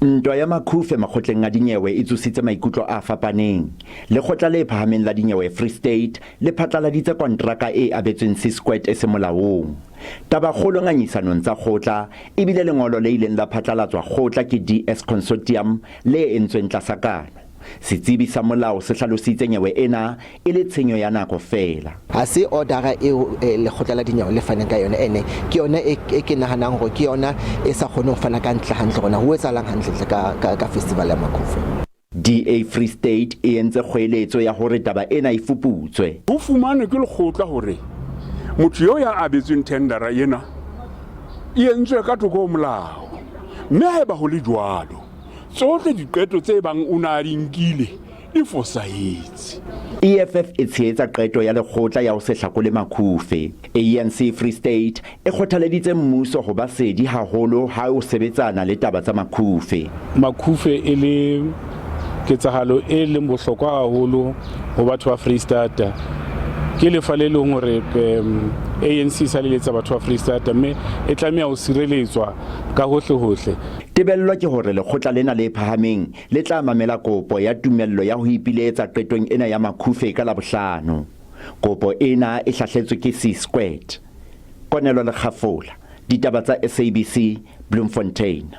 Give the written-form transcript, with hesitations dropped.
Ntwa ya Makhufe makgotleng a dinyewe e tsositse maikutlo a fapaneng. Lekgotla le phahameng la dinyewe Free State le phatlaladitse kontraka e abetsweng C-Squared e se molaong. Tabakgolo ngangisanong tsa kgotla e bile lengolo le ileng la phatlalatswa kgotla ke DS Consortium le entsweng tlasa kano. Setsebi sa molao se hlalositse nyewe ena e le tshenyo ya nako feela. Ha se order eo lekgotla la dinyewe le faneng ka yona, ene ke yona e ke nahanang hore ke yona e sa kgone ho fana ka ntle hantle hore na ho etsahalang hantlentle ka festival ya Makhufe. DA Free State e entse kgoeletso ya hore taba ena e fuputswe. Ho fumanwe ke lekgotla hore motho eo ya abetsweng thendera ena e entswe ka thoko ho molao, mme haeba ho le jwalo, tsohle diqeto tse bang o na di nkile di fosahetse. EFF e tshehetsa qeto ya lekgotla ya ho se hlakole Makhufe. ANC Free State e kgothaleditse mmuso ho ba sedi haholo ha o sebetsana le taba tsa Makhufe. Makhufe e le ketsahalo e leng bohlokwa haholo ho batho ba Freistata. Ke lefa le leng hore ANC sa leletsa batho ba Freistata, mme e tlameha ho sireletswa ka hohle hohle. Tebello ke hore lekgotla lena le phahameng le tla mamela kopo ya tumello ya ho ipiletsa qetong ena ya Makhufe ka Labohlano. Kopo ena e hlahletswe ke C Squared. Konelo Lekgafola, ditaba tsa SABC, Bloemfontein.